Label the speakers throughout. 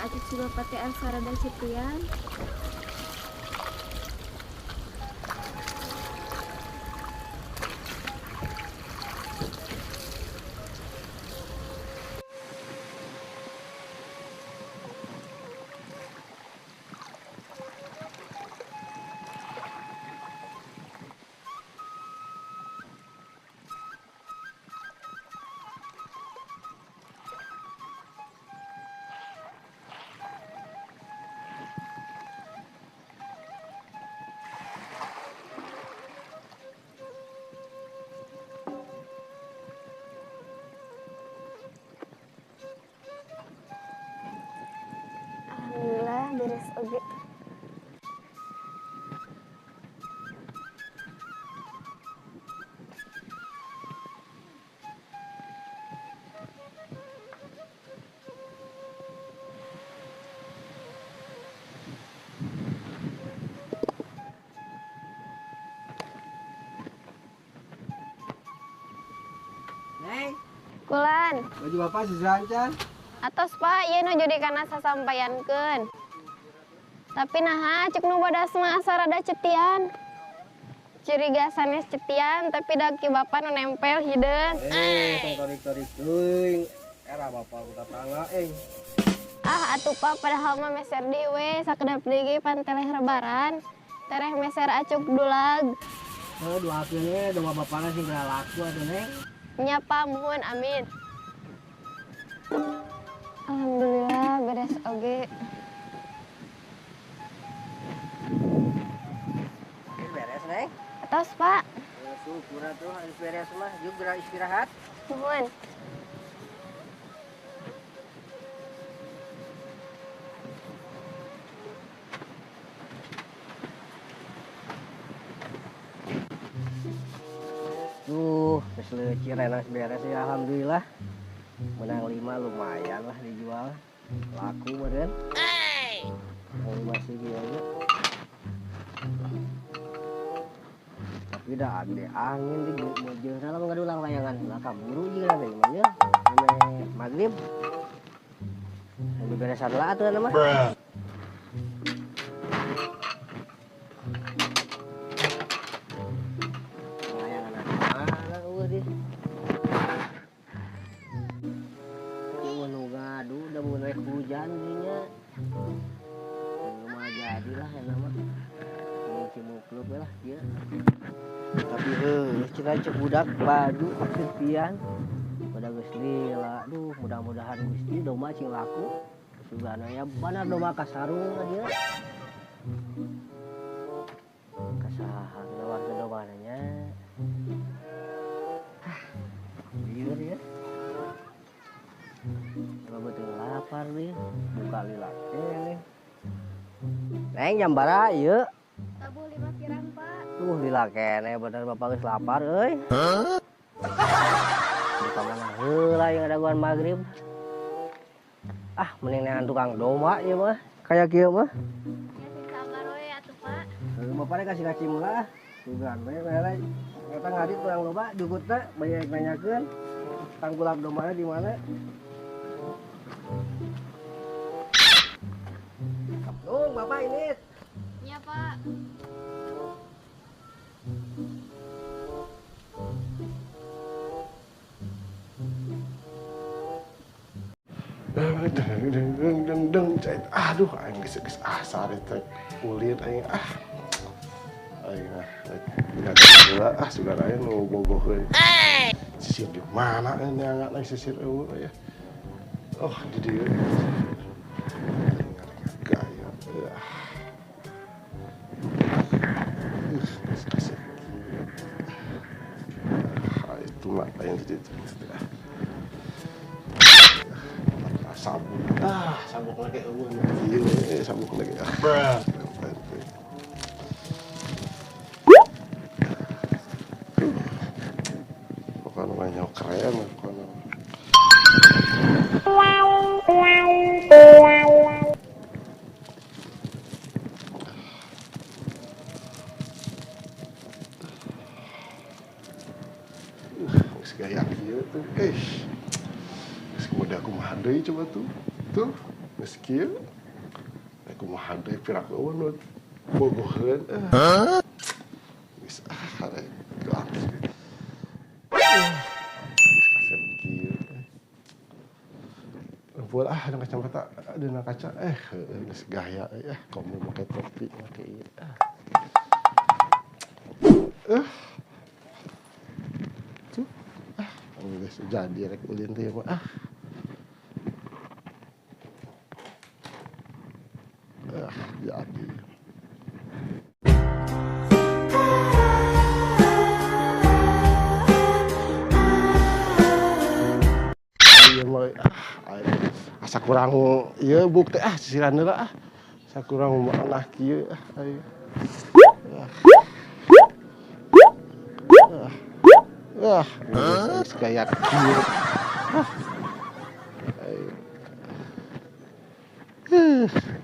Speaker 1: Nah, acuk si bapak teh asa rada cetian. Alhamdulillah beres oge.
Speaker 2: Neng,
Speaker 1: Kulan.
Speaker 2: Baju bapak sisaan can?
Speaker 1: Atos Pak, ieu nu jadi kana sasampayankeun. Tapi naha cek nu bodas mah asa rada cetian. Curiga sanes cetian, tapi da ki bapak nu nempel hideung.
Speaker 2: Tong tarik-tarik teuing. Era bapak ku tatangga euy.
Speaker 1: Ah atuh Pak, padahal mah meser deui we sakedap deui ge pan teleh lebaran. Tereh meser acuk dulag.
Speaker 2: Heuh, doakeun we domba bapana sing laku atuh Neng.
Speaker 1: Nya Pak, muhun amin. Alhamdulillah beres oge.
Speaker 2: Beres Neng.
Speaker 1: Atos Pak.
Speaker 2: Syukur atuh harus beres mah, yuk geura istirahat.
Speaker 1: Nuhun.
Speaker 2: Tuh, geus leucir enak beres ya alhamdulillah. Menang 5 lumayan lah dijual. Laku meureun. Menang 5 sih aja. Tapi dah gede angin di mojeuna lamun ngadulang layangan lah kaburu jeung teh mah nya. Meh magrib. Sambil beresan lah atuh mah. Layangan mana eueuh di. Eueuh nu ngadu da mun rek hujan dinya. Mah jadilah eta mah. Ini cimukluk we lah ieu. Tapi heuh cenah cek budak baju cetian. Pada geus lila. Duh, mudah-mudahan Gusti domba cing laku. Sugana ya benar domba kasarung ka dieu. Kasaha nawarkeun dombana nya. Ah, lieur ya. Coba betul lapar nih, buka lila keneh. Neng jam bara ieu?
Speaker 1: Tabuh 5 pirang, Pak.
Speaker 2: Tuh lila keneh bener bapak geus lapar euy. Buka mana heula yang ada magrib. Ah, mending neangan tukang domba ieu mah. Kayak kieu mah.
Speaker 1: Ya sing sabar we atuh, Pak.
Speaker 2: Heuh, bapak teh kasih kacim lah. Sugan we bae. Eta ngadit tukang domba jukutna banyak nanyakeun. Tangkulak dombana di mana? Nung, bapak ini.
Speaker 1: Iya, Pak.
Speaker 3: Deng deng deng deng deng cait. Aduh, aing geus geus ah sare teh ulin aing ah. Aing ah heula ah sugan aing nu bogoheun. Sisir di mana neangan aing sisir eueuh ya. Oh, di dieu. Gaya. Ah, itu mah aing di dieu. Sabuk. Ah, sabuk lagi eueuh. Ieu sabuk lagi. Ah. Pokoknya mah keren pokoknya. Geus gaya kieu tuh. Geus kumaha deui coba tuh. Tuh. Geus kieu. Rek kumaha deui piraku eueuh nu bogoheun. Hah? Geus ah rek langsung. Geus kasep kieu. Lempul ah dina kacamata dina kaca heueuh geus gaya euy ah komo make topi make ieu ah. Tuh ah geus jadi rek ulin teh mah ah. Jadi. Ieu mah ah asa kurang ieu buk teh ah sisiran heula ah. Asa kurang manah kieu ah aing. Ah, geus gaya kieu.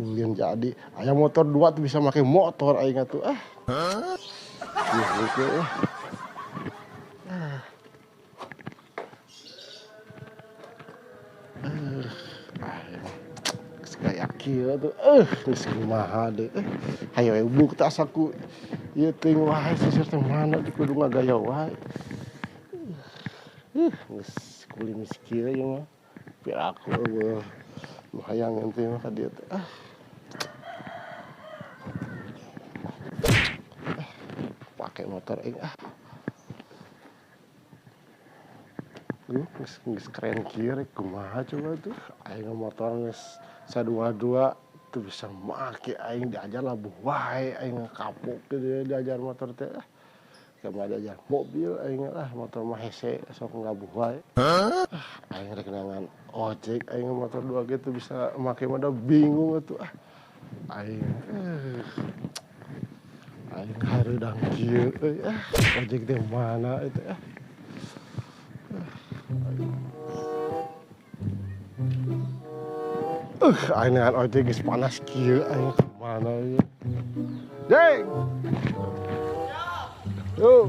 Speaker 3: Ulin jadi aya motor dua tuh bisa make motor aing atuh ah. Ieu kieu ah. Geus gaya kieu atuh geus kumaha deui. Hayo we buk teh asa ku ieu teuing wae sisir teh mana di kudu ngagaya wae. Geus kulimis kieu ieu mah. Piraku eueuh nu hayang ente mah ka dieu teh ah. Pake motor aing ah. Geus keren kieu rek kumaha coba tuh. Aing motor geus sadua-dua teu bisa make aing diajar labuh wae aing kapok kitu diajar motor teh ah. Kumaha diajar mobil aing lah motor mah hese sok ngabuh wae. Aing rek neangan ojek aing motor dua ge teu bisa make mah da bingung atuh ah. Aing aing hareudang kieu euy ah ojek teh mana itu ah. Aing neangan ojek geus panas kieu aing mana ieu. Deng. Tuh.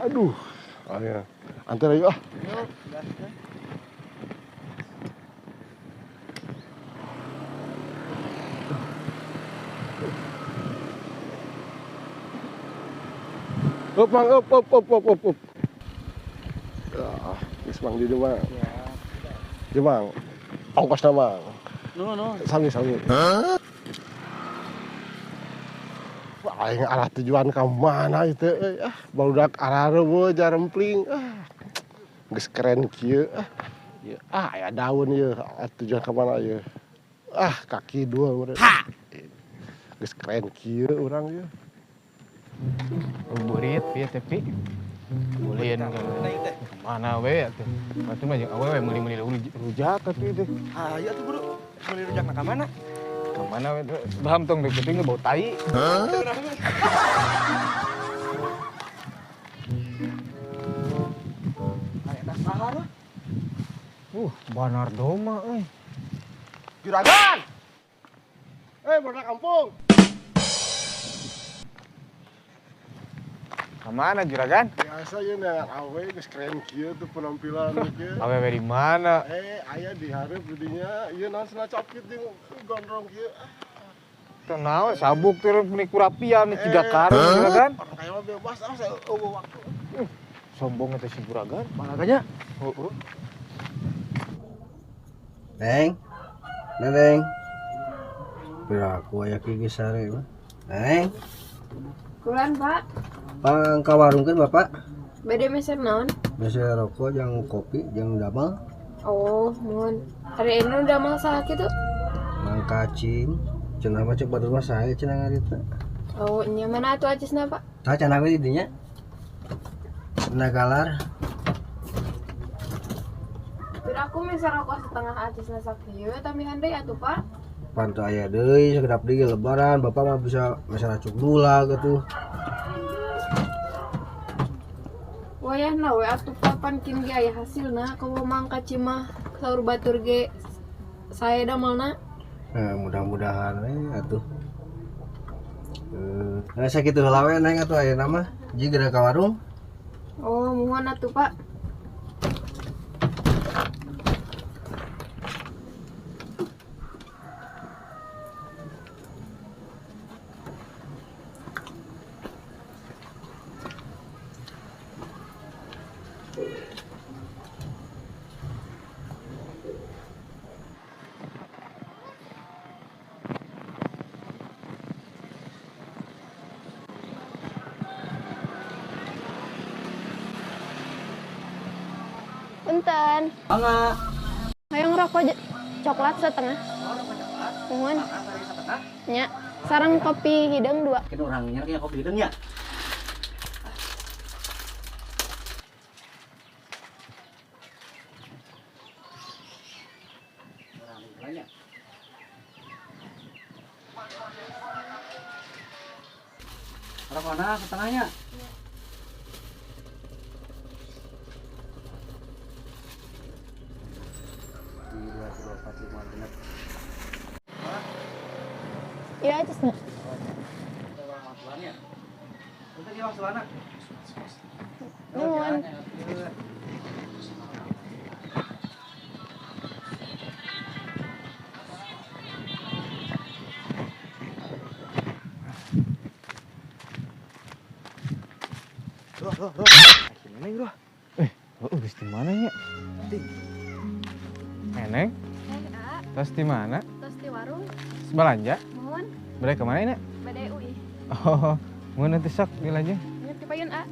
Speaker 3: Aduh, ayo antar ayo ah. Up, mang, up, up, up, up, up, up. Ah, geus mang di dieu mah. Ieu mang. Ongkosna mang.
Speaker 2: No.
Speaker 3: Sami, sami. Aing arah tujuan ka mana itu euy ah, barudak arareuweung jarempling ah. Geus keren kieu ah. Ieu ah aya daun ieu, tujuan ka mana ieu? Ah, kaki dua meureun. Geus keren kieu urang ieu.
Speaker 4: Burit ieu teh pi. Ulin mana we atuh. Batu mah jeung awewe meuli-meuli rujak atuh teh.
Speaker 5: Hayu atuh buru. Meuli rujak na ka mana?
Speaker 4: Ka mana we teh? Baham tong deuk bau tai.
Speaker 5: Eta saha mah?
Speaker 4: Banar doma euy.
Speaker 3: Juragan. Budak kampung.
Speaker 4: Kemana juragan?
Speaker 3: Biasa ya neangan awe geus keren kieu tuh penampilan kieu.
Speaker 4: Awewe di mana?
Speaker 3: Aya di hareup didinya, ieu naon cenah cokit jeung gondrong kieu.
Speaker 4: Teu naon sabuk teh meni kurapian meni ciga karung juragan.
Speaker 3: Orang kaya mah bebas ah saya eueuh waktu.
Speaker 4: Sombong eta si juragan.
Speaker 5: Makanya.
Speaker 4: Heeh.
Speaker 2: Neng. Neng. Piraku aya kieu geus sare mah. Neng.
Speaker 1: Kulan, Pak.
Speaker 2: Pang ka warung kan Bapak?
Speaker 1: Bade meser naon?
Speaker 2: Meser rokok jeung kopi jeung damel.
Speaker 1: Oh, mun. Hari ini udah damel saha kitu?
Speaker 2: Mang kacing. Cenah mah cek batur mah sae cenah ngarita.
Speaker 1: Oh, nya mana atuh acisna, Pak?
Speaker 2: Tah cenah we di dinya. Cenah galar.
Speaker 1: Piraku meser rokok setengah acisna sakieu tambahan deui atuh, Pak.
Speaker 2: Pantu aya deui sakedap deui lebaran, Bapak mah bisa meser acuk gula gitu.
Speaker 1: Wayahna we atuh papan kin ge aya hasilna komo mangka cimah saur batur ge sae damelna.
Speaker 2: Mudah-mudahan we atuh. Nah, sakitu heula we Neng atuh ayeuna mah. Ji geura ka warung.
Speaker 1: Oh, muhun atuh, Pak. Punten.
Speaker 5: Mangga.
Speaker 1: Hayang rokok coklat setengah. Muhun. Nya, sareng kopi hideung 2.
Speaker 5: Kita orang nyari kopi hideung ya. Rokokna setengahnya.
Speaker 2: 2, 3, 4, 5, 6.
Speaker 1: Iya, Cisna. Nuhun.
Speaker 5: Roh, roh, roh. Neneng, roh.
Speaker 4: Oh, geus di mana nya? Neneng? Tos di mana?
Speaker 1: Tos di warung.
Speaker 4: Belanja?
Speaker 1: Muhun.
Speaker 4: Bade ke mana ini?
Speaker 1: Bade UI.
Speaker 4: Oh, mun nanti sok dilajeng.
Speaker 1: Nya ti payun, A.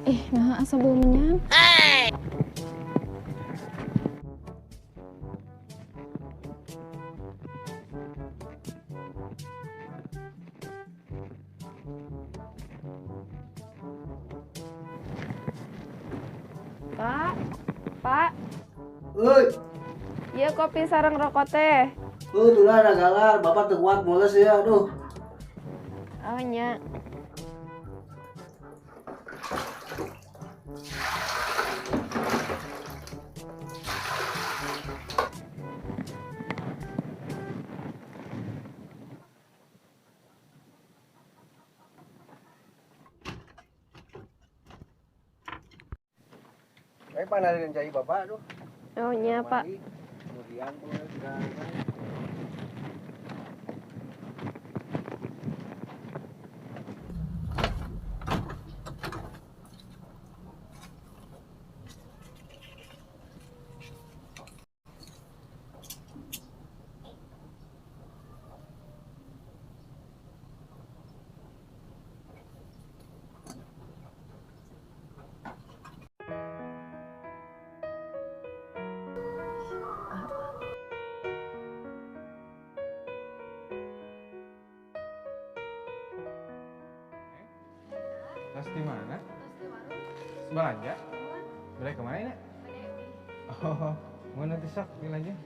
Speaker 1: Ih, nah asa bau menyan. Pak, Pak.
Speaker 2: Euy.
Speaker 1: Ieu kopi sareng rokok teh.
Speaker 2: Tuh tulah ada galar, bapak teu kuat mules ya, aduh.
Speaker 1: Oh nya.
Speaker 2: Kayak panarian cai bapak, aduh.
Speaker 1: Oh nya, Pak.
Speaker 2: Kemudian sudah.
Speaker 4: Tos di mana? Belanja? Bade ke mana ini? Oh, mun nanti sok dilajeng.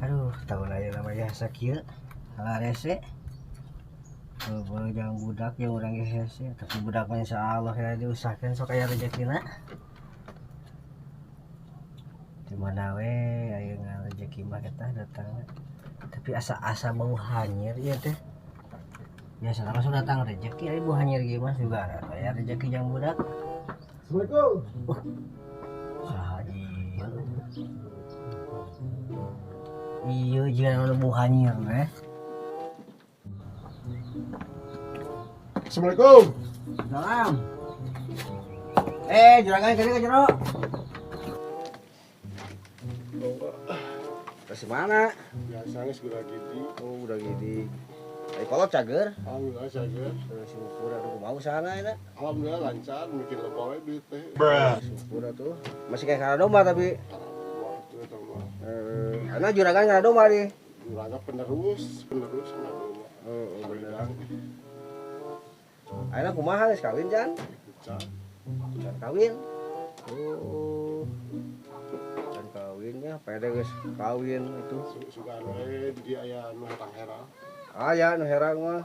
Speaker 2: Aduh, tahun aja namanya sakieu. Halah rese. Boleh jangan budak yang urang ge hese, tapi budak mah insyaallah ya diusahakeun sok aya rezekina. Di mana we aya rezeki mah kita datang. Tapi asa-asa bau hanyir ieu teh. Biasa langsung datang rezeki aya bau hanyir ge mah juga aya rezeki jang budak.
Speaker 3: Assalamualaikum.
Speaker 2: Saha ieu? Iya, jangan ada bau hanyir teh.
Speaker 3: Assalamualaikum.
Speaker 2: Salam. Juragan kali ke jero. Kasih mana?
Speaker 3: Biasa geus udah gini.
Speaker 2: Oh, udah gini. Ai kolot cager.
Speaker 3: Alhamdulillah cager.
Speaker 2: Syukur atuh kumaha usahana eta?
Speaker 3: Alhamdulillah lancar, bikin loba we duit teh.
Speaker 2: Syukur atuh. Masih kayak kana domba tapi.
Speaker 3: Kana domba.
Speaker 2: Karena juragan kana domba di.
Speaker 3: Juragan penerus kana domba.
Speaker 2: Heeh, bener. Ayeuna kumaha geus kawin can?
Speaker 3: Can.
Speaker 2: Can kawin. Oh. Can kawinnya pede geus kawin itu.
Speaker 3: Sugan we di aya nu herang-herang.
Speaker 2: Aya nu herang mah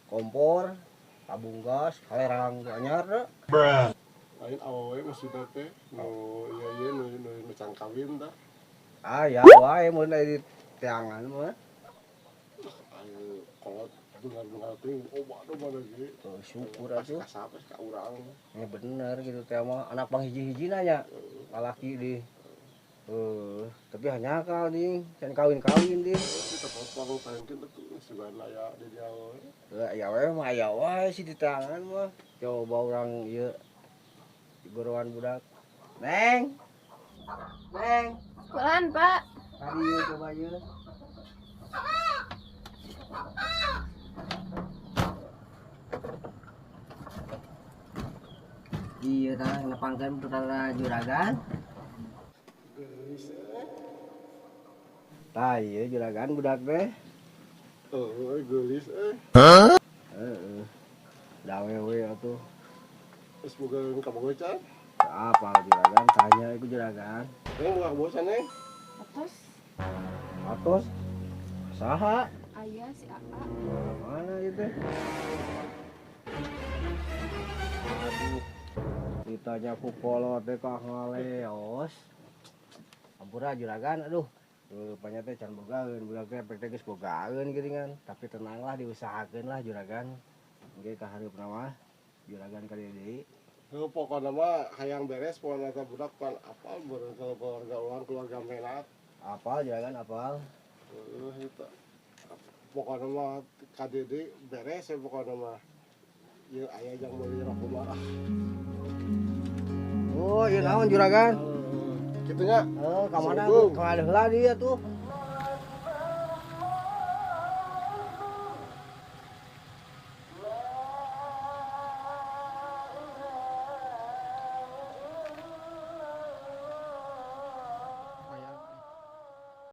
Speaker 2: kompor, tabung gas, kalerang anyar da.
Speaker 3: Lain awewe maksudna teh nu ieu ieu nu can kawin tah.
Speaker 2: Aya wae mun aya di teangan mah.
Speaker 3: Ayo kolot bengar-bengar teh obat domba lagi.
Speaker 2: Oh, syukur atuh.
Speaker 3: Kasapa ka urang.
Speaker 2: Ya bener gitu teh mah anak pang hiji-hijina nya. Lalaki di. Tapi hanya kal ding, can kawin-kawin ding.
Speaker 3: Kita potong tangkin tuh sugan aya di dia we.
Speaker 2: Aya we mah aya wae sih di tangan mah. Coba urang ieu gorowan budak. Neng. Neng.
Speaker 1: Kulan, Pak.
Speaker 2: Tadi ieu coba ieu. Iya tah nepangkeun putra juragan. Tah ieu juragan budak teh.
Speaker 3: Heuh, geulis euy.
Speaker 2: Heeh. Da wewe atuh.
Speaker 3: Geus boga kabogoh can?
Speaker 2: Apa juragan tanya iku juragan.
Speaker 3: Neng boga kabogoh can, Neng?
Speaker 1: Atos.
Speaker 2: Atos. Saha?
Speaker 1: Aya si Aa.
Speaker 2: Mana ieu teh? Aduh. Ditanya ku kolot teh ka ngaleos. Ampura juragan aduh. Rupanya teh can bogaeun, budak teh pek teh geus bogaeun geuningan, tapi tenanglah diusahakeun lah juragan. Engke ka hareupna mah juragan ka dieu deui.
Speaker 3: Heuh pokona mah hayang beres pokona teh budak pan apal beureum keluarga urang keluarga menak.
Speaker 2: Apal juragan apal.
Speaker 3: Heuh eta. Pokona mah ka dieu deui beres we pokona mah. Ieu aya jang meuli rokok mah.
Speaker 2: Oh, ieu naon juragan?
Speaker 3: Kitu nya.
Speaker 2: Heuh, ka mana? Ka mana heula dia tuh?